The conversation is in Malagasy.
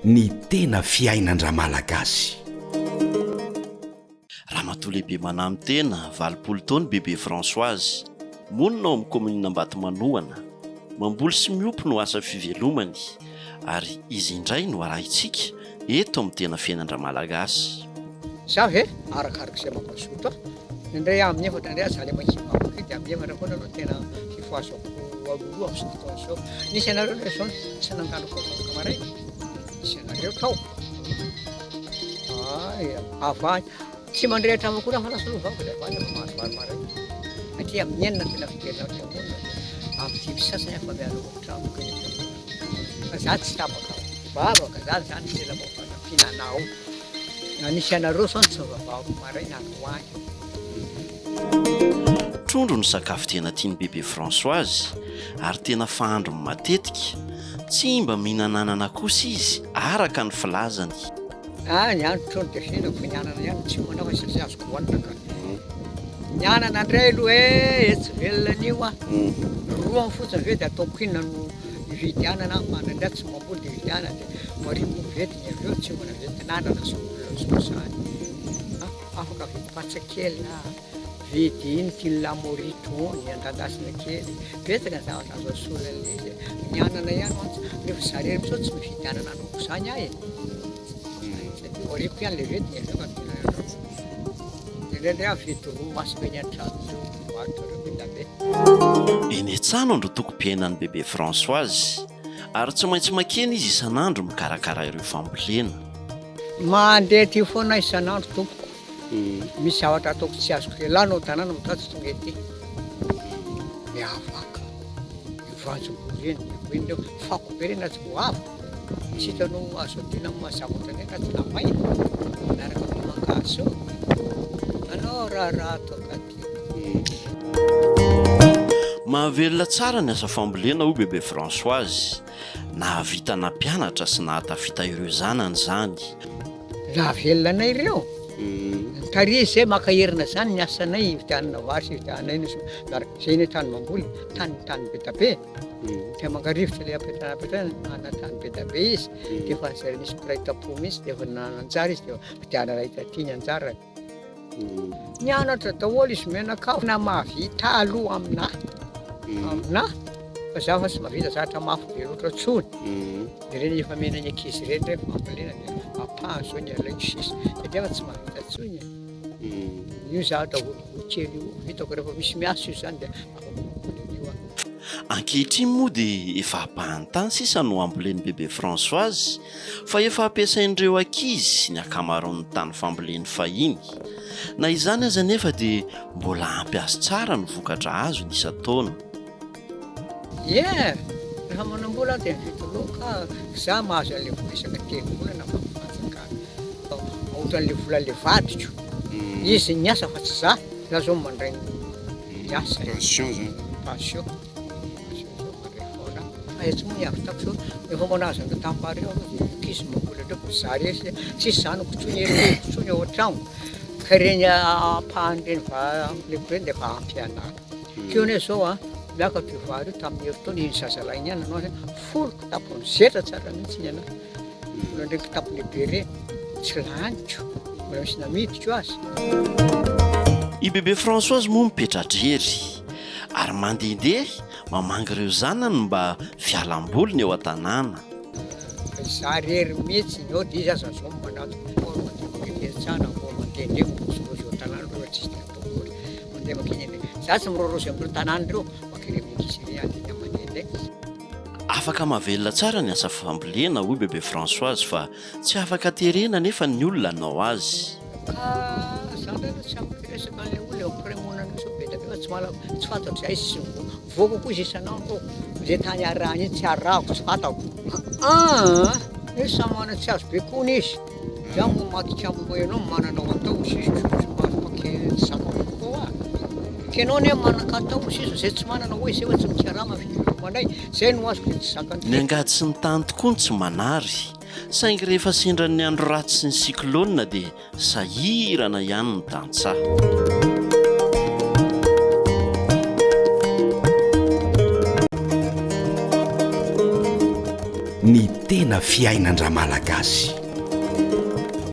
Ny tena fiainan-dRamalagasy. Ramatoa lehibe mananontena, 80 taona, Bebe Françoise. Monina ao amin'ny kaominina Ambatomanohana. Mamboly sy miompy no asa fivelomany ary izy indray no arahintsika eto amin'ny tena fiainan-dRamalagasy. Za ve? Arakaraka izay mampazoto ahy. Indraindray aho amin'ny efatra, indraindray aho za le mahim-bavaka io dia amin'ny efatra foana aloha tena fifohazako aloha amin'izao fotoana izao. Nisy anareo ve izao tsy nandalo vavaka maraina? Nisy anareo tao? Ay, avy tsy mandrehitra amiko akory aho fa lasa aloha vavaka dia avy any efa mahazo vary maraina. Satria amin'ny enina tena fidirana ao am-piangonana dia amin'ny dimy sy sasany aho efa miala ao an-trano ka eny am-piangonana. Fa za tsy tapaka vavaka zany zany tena mba fanampiana anao. Na nisy anareo zao tsy nivavahako maraina androany. Trondro no sakafo tena tian'i Bebe Françoise ary tena fahandrony matetika. Tsy mba mihinana anana kosa izy araka ny filazany. Ah ny ahy ny trondro dia fihinako fa ny anana ihany no tsy homanao fa satria azoko hohanina ka. Ny anana indray aloha eh, etsy velona an'io ah. Roa fotsiny ve dia ataoko inona no hividy anana aho fa indraindray tsy mamboly dia hividy anana dia mariho vidiny avy eo tsy homana vidin'anana zao olona zao zany. Afaka vidy patsa kely na vidy ino ty lamori tony andandasina kely. Betsaka ny zavatra azo asolo an'ilay izy e. Ny anana ihany mantsy, rehefa za irery mihitsy zao tsy mividy anana anoko izany aho e. Satria aoriako ihany ilay vidiny avy eo ka mihinana an'io. Indraindray aho mividy ro masaka eny an-trano ireo mpivarotra ireo be dia be. Eny an-tsaha no androtokom-piainan'i Bebe Françoise ary tsy maintsy makeny izy isan'andro mikarakara ireo fambolena. Mandeha aty foana aho isan'andro tompoko. Misy zavatra ataoko tsy azoko ialana ao an-tanàna matoa tsy tonga ety. Miavaka. Io voanjobory iny, io iny ireo. Fako be ireny raha tsy voava. Tsy hitanao azo adino amin'ny mazava ohatran'ireny raha tsy namaina. Miaraka amin'ny mangahazo eo. Anao raharaha ataoko aty. Mahavelona tsara ny asa fambolena hoy Bebe Françoise. Nahavita nampianatra sy nahatafita ireo zanany izany. Nahavelona anay ireo. Tary izay maka herina izany ny asanay hividianana vary sy hividianana ino sy miaraka. Izay anie tany mamboly, tany tany be da be. Dia maka rivotra ilay apetrahana apetrahana, manana tany be da be izy. Dia efa zay nisy mpiray tampo mihitsy dia efa nanana anjara izy dia vidianana iray taty ny anjarany. Nianatra daholo izy mianakavy na mahavita aloha aminà aminà fa za fa tsy mahavita zavatra mafy be loatra intsony de ireny efa omena ny ankizy ireny ndray fambolena de ampahany zao ny alaiko sisa satria fa tsy mahavita intsony e io zavatra volovolo kely io vitako rehefa misy miasa io zany de afaka mamboly an'io aho. Ankehitriny moa dia efa ampahany tany sisa no ambolen'i Bebe Françoise fa efa ampiasain'ireo ankizy ny ankamaroan'ny tany famboleny fahiny. Na izany aza anefa dia mbola ampy azy tsara ny vokatra azony isan-taona. Ie! Rehefa manam-bola aho dia mividy laoka, za mahazo an'ilay vola isaka telo volana avy amin'ny fanjakana. Ohatran'ilay volan'ilay vadiko, izy niasa fa tsy za, za zao mandray ny asa e. Pension zany. Pension. Aiza moa ny hahavitako zao, efa mba nahazo an'ireo tanimbary ireo aho dia ankizy mamboly an'ireo fa za rery sisa, tsisy zanako intsony, reniko intsony ao an-tragno, ka ireny ampahan'ireny vary amboleko ireny dia efa ampy anahy. Teo anie zao an, miakatra io vary io tamin'ny herintaona, iny zazalahy iny ihany nanao azy, folo kitapo nizetra tsara mihitsy ny anahy. Mbola ndray kitapo lehibe ireny, tsy laniko, mbola misy namidiko aza. I Bebe Françoise moa mipetra-drery ary mandehandeha mamangy ireo zanany mba fialamboliny eo an-tanàna. Izaho irery mihitsy ny eo dia izy aza zao manatona foana mandeha mankeny an-tsana vao mandehandeha mirôzirôzy eo an-tanàna ireo tsisy dia atao loatra mandeha mankeny izaho tsy mirôrôzy amin'ireo tanàna ireo mankeny amin'ny ankizy ireny aho dia mandehandeha. Afaka mahavelona tsara ny asa fambolena hoy Bebe Françoise fa tsy afaka terena anefa ny olona hanao azy. Ka za ndray aloha tsy afaka hiresaka an'ilay olona eo mpiray monina an'io sao be dia be fa tsy mahalala tsy fantatro izay izy tsy mivoaka koa izy isan'andro izay tany arahany iny tsy arahako tsy fantako. Aa izy samy manana tsy azo baikoina izy. Za moa maty tsy ampy moa ianao manana ho atao hoy sisa somary pake tsy zakako koa hoa. K'enao anie manan-katao hoy sisa zay tsy manana hoy zay fa tsy mikarama fivelomanay zay no azoko de tsy zakan'ny Ny angady sy ny tany tokoa no tsy manary, saingy rehefa sendran'ny andro ratsy sy ny cyclone dia sahirana ihany ny tantsaha. Ny tena fiainan-dRamalagasy.